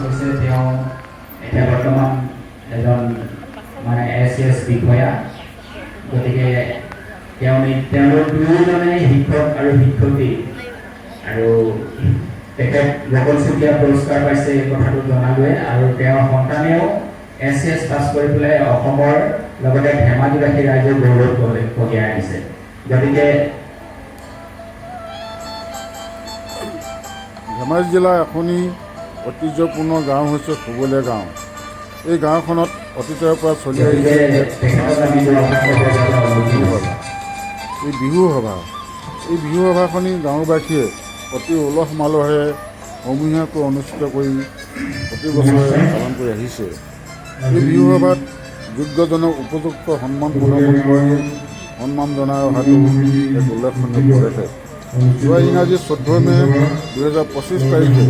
কৰিছে। তেওঁ এতিয়া বৰ্তমান এজন মানে এচিএছ বিষয়া। গতিকে তেওঁলোক দুয়োজনে শিক্ষক আৰু শিক্ষয়িত্ৰী আৰু তেখেত বকুল চুতীয়া পুৰস্কাৰ পাইছে, এই কথাটো জনালোৱে। আৰু তেওঁৰ সন্তানেও এচিএছ পাছ কৰি পেলাই অসমৰ লগতে ধেমাজিবাসী ৰাইজৰ গৌৰৱ কঢ়িয়াই আনিছে। গতিকে ধেমাজি জিলাৰ এখনি ঐতিহ্যপূৰ্ণ গাঁও হৈছে খুবলীয়া গাঁও। এই গাঁওখনত অতীতৰে পৰা চলি গতিকে আহিছে এক তেখেতক আমি দুআষাৰ ক'ব বাবে অনুৰোধ বিহু জনাইছোঁ। সভা। এই বিহু সভাখনি গাঁওবাসীয়ে অতি উলহ মালহেৰে সমূহীয়াকৈ অনুষ্ঠিত কৰি প্ৰতি বছৰে পালন কৰি আহিছে। এই বিহু সভাত যোগ্যজনক উপযুক্ত সন্মান প্ৰদৰ্শন কৰি সন্মান জনাই অহাটো এক উল্লেখনীয় পদক্ষেপ। যোৱা ইংৰাজী 14 মে' 2025 তাৰিখে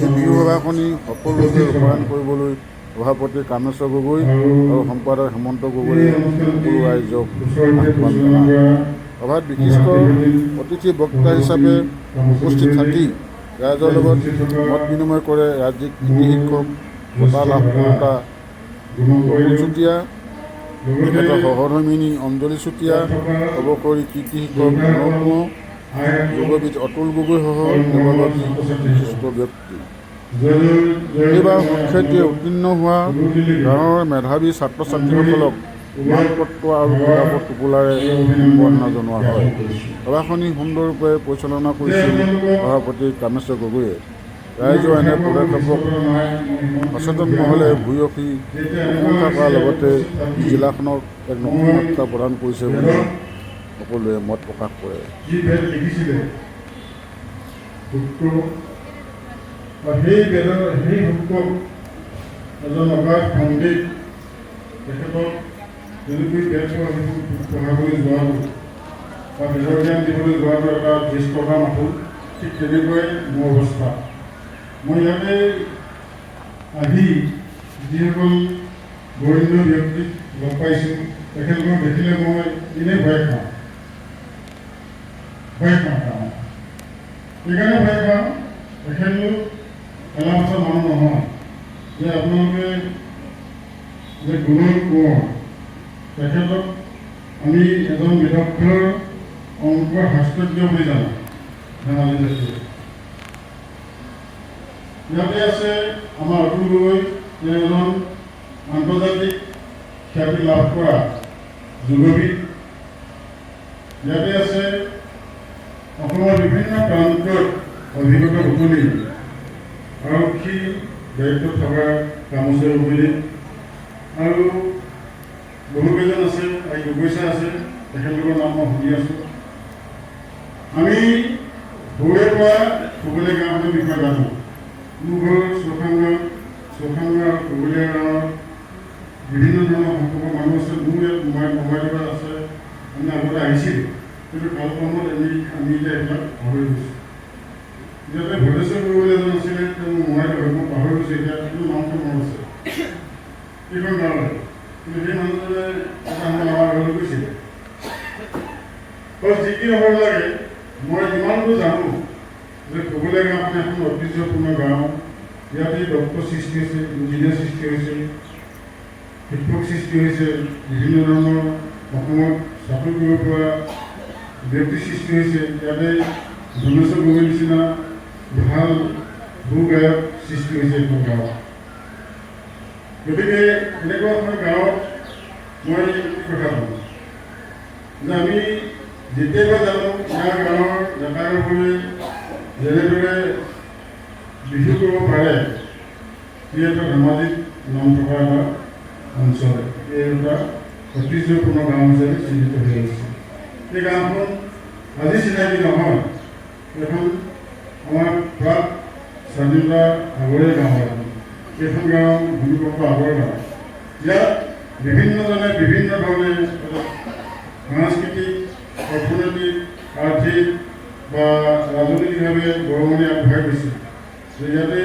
এই বিহু সভাখনি সফলৰূপে ৰূপায়ণ কৰিবলৈ সভাপতি কামেশ্বৰ গগৈ আৰু সম্পাদক হেমন্ত গগৈয়ে সকলো ৰাইজক আহ্বান জনায়। সভাত বিশিষ্ট অতিথি বক্তা হিচাপে উপস্থিত থাকি ৰাইজৰ লগত মত বিনিময় কৰে ৰাজ্যিক কৃতি শিক্ষক বঁটা লাভ কৰোঁতা বকুল চুতীয়া, তেখেতৰ সহধৰ্মিনী অঞ্জলি চুতীয়া, অৱসৰী কৃতি শিক্ষক অনুপ কোঁৱৰ, যোগবিদ অতুল গগৈসহ কেইবাগৰাকী বিশিষ্ট ব্যক্তি। এইবাৰ সুখ্যাতিৰে উত্তীৰ্ণ হোৱা গাঁৱৰ মেধাৱী ছাত্ৰ ছাত্ৰীসকলক মানপত্ৰ আৰু কিতাপৰ টোপোলাৰে সম্বৰ্ধনা জনোৱা হয়। সভাখনি সুন্দৰৰূপে পৰিচালনা কৰিছিল সভাপতি কামেশ্বৰ গগৈয়ে। ৰাইজৰ এনে পদক্ষেপক সচেতন মহলে ভূয়সী প্ৰশংসা কৰাৰ লগতে ই জিলাখনক এক নতুন মাত্ৰা প্ৰদান কৰিছে বুলি সকলোৱে মত প্ৰকাশ কৰে। যি বেদ লিখিছিলে সূক্ত বা সেই বেদৰ সেই সূক্তক এজন অগাধ পণ্ডিত তেখেতক যেনেকৈ বেদ পঢ়াবলৈ যোৱাটো বা বেদৰ জ্ঞান দিবলৈ যোৱাটো এটা ধৃষ্টতা মাথোঁ, ঠিক তেনেকুৱাই মোৰ অৱস্থা। মই ইয়াতে আহি যিসকল বৰেণ্য ব্যক্তিক লগ পাইছোঁ, তেখেতলোকক দেখিলে মই এনেই ভয় খাওঁ, ভয় খাওঁ। তাৰমানে সেইকাৰণে ভয় খাওঁ, তেখেতলোক এলাপচা মানুহ নহয় যে আপোনালোকে যে গুণৰ কোঁৱৰ, তেখেতক আমি এজন বিদগ্ধ অংক শাস্ত্ৰজ্ঞ বুলি জানো ধেমাজি জাতিয়ে। ইয়াতে আছে আমাৰ অতুল গগৈ, তেওঁ এজন আন্তৰ্জাতিক খ্যাতি লাভ কৰা যোগবিদ। ইয়াতে আছে অসমৰ বিভিন্ন প্ৰান্তত অভিজ্ঞতা বুটলি আৰক্ষী দায়িত্বত থকা কামেশ্বৰ গগৈ আৰু বহুকেইজন আছে, আৰু গগৈচা আছে, তেখেতলোকৰ নাম মই শুনি আছোঁ। আমি সৰুৰে পৰা খুবলীয়া গাঁওখনৰ বিষয়ে জানো। মোৰ ঘৰ চৌখাং গাঁও। চৌখাং গাঁও আৰু খুবলীয়া গাঁৱৰ বিভিন্ন ধৰণৰ সম্পৰ্কৰ মানুহ আছে। মোৰ ইয়াত মোমাই মোমাই দেউতা আছে। আমি আগতে আহিছিলোঁ, কিন্তু কালক্ৰমত আমি এতিয়া এইবিলাক পাহৰি গৈছোঁ। ইয়াতে ভদ্ৰেশ্বৰ গগৈ বুলি এজন আছিলে, তেওঁ মোৰ মোমাই হয়, মই পাহৰি গৈছোঁ এতিয়া, কিন্তু নামটো মনত আছে, এইখন গাঁৱৰে। কিন্তু সেই মানুহজনে এটা সময়ত আমাৰ ঘৰলৈ গৈছিলে। বাৰু, যি কি নহ'ব লাগে, মই যিমানটো জানো যে খুবলীয়া গাঁওখন এখন ঐতিহ্যপূৰ্ণ গাঁও। ইয়াতে ডক্টৰ সৃষ্টি হৈছে, ইঞ্জিনিয়াৰ সৃষ্টি হৈছে, শিক্ষক সৃষ্টি হৈছে, বিভিন্ন ধৰণৰ অসমত চাকৰি কৰিব পৰা ব্যক্তি সৃষ্টি হৈছে। ইয়াতে ধনেশ্বৰ গগৈৰ নিচিনা ভাল সুগায়ক সৃষ্টি হৈছে এখন গাঁৱত। গতিকে এনেকুৱা এখন গাঁৱত মই কি কথা ক'ম যে আমি যেতিয়াৰ পৰা জানো, ইয়াৰ গাঁৱৰ ডেকা গাভৰুৱে যেনেদৰে বিহু কৰিব পাৰে, সি এটা ধেমাজিত নাম থকা এটা অঞ্চল, এই এটা ঐতিহ্যপূৰ্ণ গাঁও হিচাপে চিহ্নিত হৈ আহিছে। এই গাঁওখন আজি চিনাকি নহয়, এইখন আমাৰ প্ৰাক স্বাধীনতাৰ আগৰে গাঁও এখন। এইখন গাঁও ভূমিকম্প আগৰ গাঁও। ইয়াত বিভিন্নজনে বিভিন্ন ধৰণে সাংস্কৃতিক, অৰ্থনৈতিক, আৰ্থিক বা ৰাজনৈতিকভাৱে বৰঙণি আগবঢ়াই গৈছে যে ইয়াতে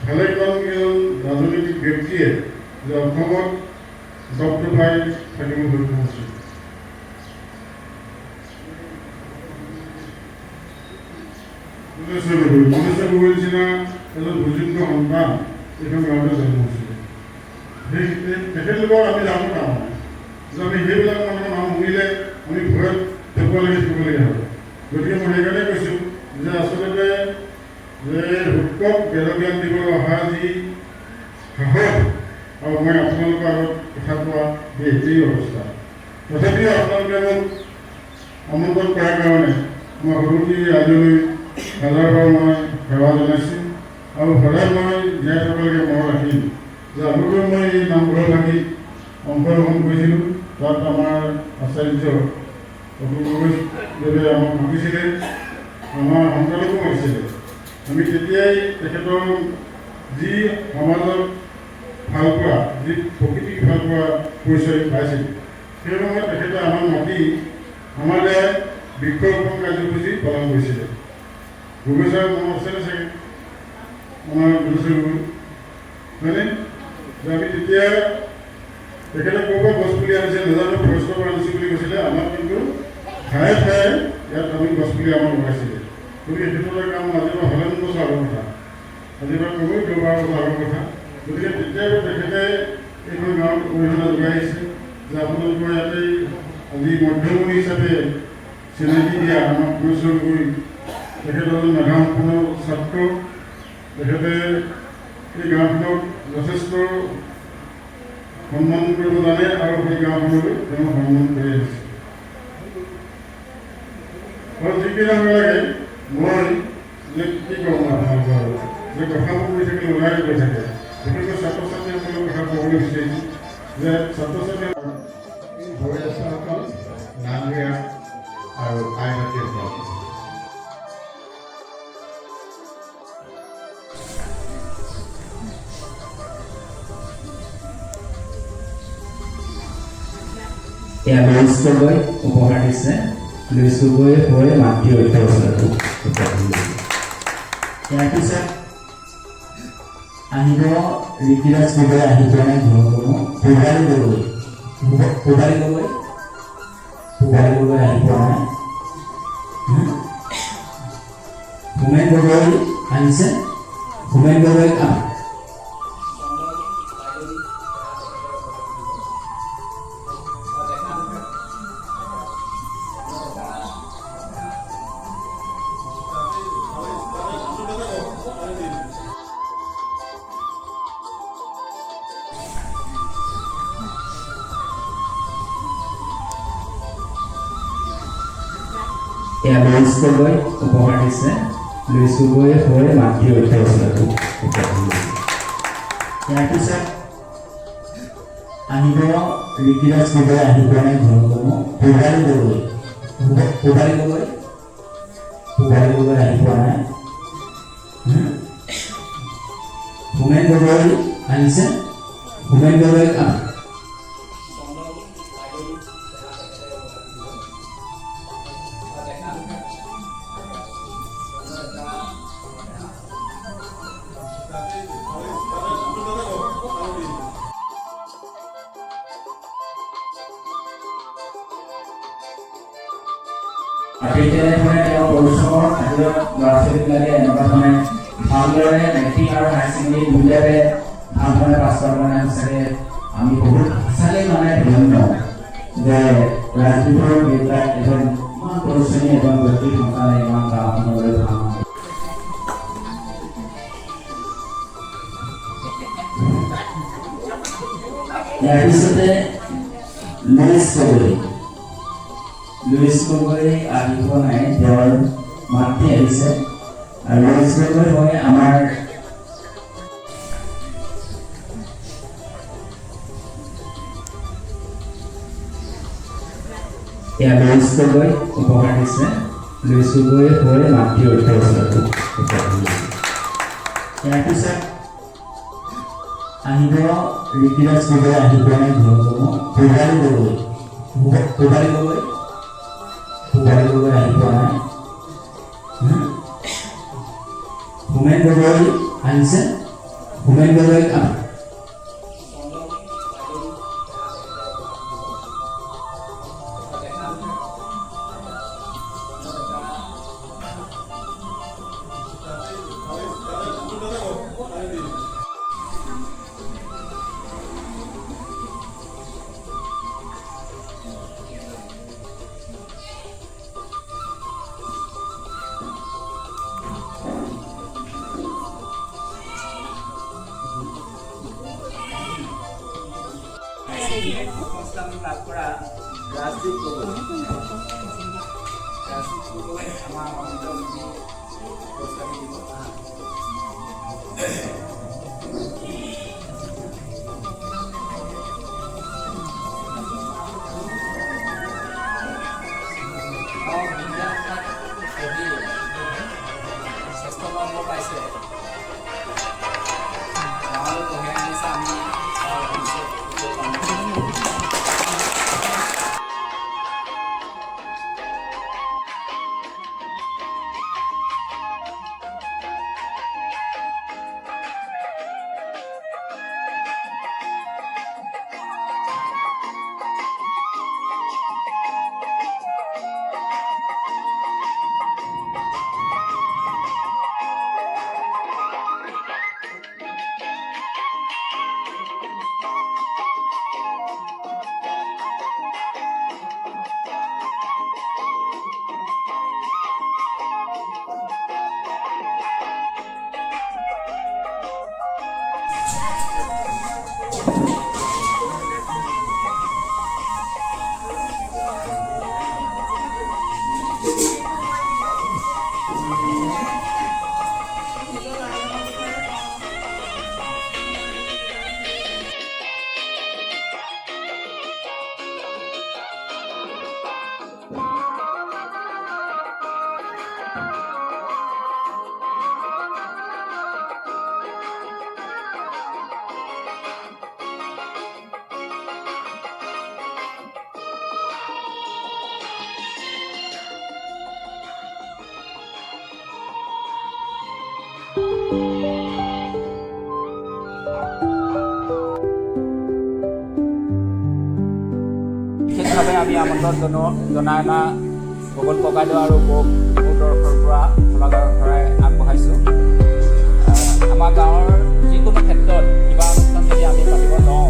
ভালেমান কেইজন ৰাজনৈতিক ব্যক্তিয়ে যে অসমত দপদপাই থাকিব সক্ষম হৈছে। ভুৱনেশ্বৰ গগৈ, ভুৱনেশ্বৰ গগৈৰ নিচিনা এজন সুযোগ্য সন্তান এইখন গাঁৱতে জন্ম হৈছিলে। সেই তেখেতলোকক আমি জানো, তাৰমানে যে আমি সেইবিলাক মানুহৰ নাম শুনিলে আমি ভয়ত থ'ব লাগি থাকিবলগীয়া হয়। গতিকে মই সেইকাৰণে কৈছোঁ যে আচলতে যে সূত্ৰক বেদজ্ঞান দিবলৈ অহা যি সাহস আৰু মই আপোনালোকৰ আগত কথা কোৱা সেই একেই অৱস্থা। তথাপিও আপোনালোকে মোক আমন্ত্ৰণ কৰাৰ কাৰণে মই সৰুটি ৰাইজলৈ হাজাৰবাৰ মই সেৱা জনাইছোঁ আৰু সদায় মই জীয়াই থকালৈকে মনত ৰাখিম যে আগতেও মই এই নামঘৰ ভাগি অংশগ্ৰহণ কৰিছিলোঁ। তাত আমাৰ আচাৰ্য অতুল গগৈদেৱে আমাক মাতিছিলে, আমাৰ সন্তানকো মাতিছিলে। আমি তেতিয়াই তেখেতৰ যি সমাজত ভাল পোৱা, যি প্ৰকৃতিক ভাল পোৱা পৰিচয় পাইছিলোঁ, সেই সময়ত তেখেতে আমাক মাতি আমাৰে বৃক্ষৰোপণ কাৰ্যসূচী পালন কৰিছিলে। গগৈ ছাৰ মনত আছেনে চাগে? আমাৰ গগৈ গগৈ হয়নে? যে আমি তেতিয়া তেখেতে ক'ৰ পৰা গছপুলি আনিছে নাজানো, ফৰেষ্টৰ পৰা আনিছে বুলি কৈছিলে আমাক, কিন্তু ঠায়ে ঠায়ে ইয়াত আমি গছপুলি আমাক লগাইছিলে। গতিকে তেখেতৰ কাম আজিৰ পৰা ভালেমান বছৰ আগৰ কথা, আজিৰ পৰা কমেও 10-12 বছৰ আগৰ কথা। গতিকে তেতিয়াৰ পৰা তেখেতে এইখন গাঁৱত অৰিহণা যোগাই আহিছে যে আপোনালোকৰ ইয়াতে আজি মধ্যমণি হিচাপে চিনাকি দিয়া আমাক পৰিচয় গগৈ, তেখেত এজন মেধাসম্পন্ন ছাত্ৰ। তেখেতে এই গাঁওখনক যথেষ্ট সন্মান কৰিব জানে আৰু সেই গাঁওখনলৈ তেওঁ সন্মান কৰি আহিছে। আৰু যিকেইটা লাগে মই যে কি ক'ম আপোনালোকৰ আগত যে কথাবোৰ কৈ থাকিলে ওলাই গৈ থাকে। বিশেষকৈ ছাত্ৰ ছাত্ৰীসকলৰ কথা ক'বলৈ বিচাৰিছোঁ যে ছাত্ৰ ছাত্ৰী বয়োজ্যেষ্ঠসকল, নামৰীয়া আৰু আই মাতৃসকল, এয়া লুইচ গগৈক উপহাৰ দিছে। লুইচ গগৈ হৈ মাতৃ ওচৰত উপহাৰ দিছে। ইয়াৰ পিছত আহিব ঋতুৰাজ গগৈ, আহিব নাই ঘৰ পূজাৰী গগৈ, পূজাৰী গগৈ, পূজাৰী গগৈ আহি পোৱা নাই। হোমেন গগৈ আহিছে। হোমেন গগৈ এয়া লুইচ গগৈক উপহাৰ দিছে। লুইচ গগৈ হৈ মাতৃ ওচৰত উপহাৰ দিছে। ইয়াৰ পিছত আহিব ঋতুৰাজ গগৈ, আহিব নাই ঘৰ পূজাৰী গগৈ, পূজাৰী গগৈ, পূজাৰী গগৈ আহি পোৱা নাই। হোমেন গগৈ আহিছে। হোমেন গগৈ ঠিক তেনেধৰণে তেওঁৰ পৰিশ্ৰমৰ খাতিৰত ল'ৰা ছোৱালীবিলাকে এনেকুৱা ধৰণে ভালদৰে মেট্ৰিক আৰু হায়াৰ ছেকেণ্ডেৰী দুয়োটাতে ভাল ধৰণে পাছ কৰাৰ কাৰণে সঁচাকৈ আমি বহুত সঁচাকৈ মানে ধন্য যে ৰাজদ্বীপৰ দেউতাক এজন ইমান পৰিশ্ৰমী এজন ব্যক্তিৰ সন্তানে ইমান গাঁওখনলৈ ভাল নাম। ইয়াৰ পিছতে লুইচ গগৈ, লুইচ গগৈ আহি পোৱা নাই, তেওঁৰ মাতৃ আহিছে। আৰু লুইচ গগৈ হয় আমাৰ এয়া লুইচ গগৈক উপহাৰ দিছে। লুইচ গগৈ হৈ মাতৃ ওচৰত উপহাৰ দিছে। ইয়াৰ পিছত আহিব ঋতুৰাজ গগৈ, আহি পোৱা নাই ঘৰ পূজাৰী গগৈ, পূজাৰী গগৈ, পূজাৰী গগৈ আহি পোৱা নাই। হোমেন গগৈ আহিছে। হোমেন গগৈ আসন লাভ কৰা ৰাজদীপ গগৈ। ৰাজদীপ গগৈ আমাৰ মঞ্চত পুৰস্কাৰ দিব। বিজ্ঞান শাখাত পঢ়ি শ্ৰেষ্ঠ নম্বৰ পাইছে, গাঁৱলৈ কঢ়িয়াই আনিছে। আমি তাৰ ভৱিষ্যত উজ্জ্বল কামনা কৰিছোঁ। বিশেষভাৱে আমি আমন্ত্ৰণ জনাই অনা গগন ককাইদেউ আৰু বৌক মোৰ তৰফৰ পৰা শলাগৰ শৰাই আগবঢ়াইছোঁ। আমাৰ গাঁৱৰ যিকোনো ক্ষেত্ৰত কিবা অনুষ্ঠান যদি আমি পাতিব লওঁ,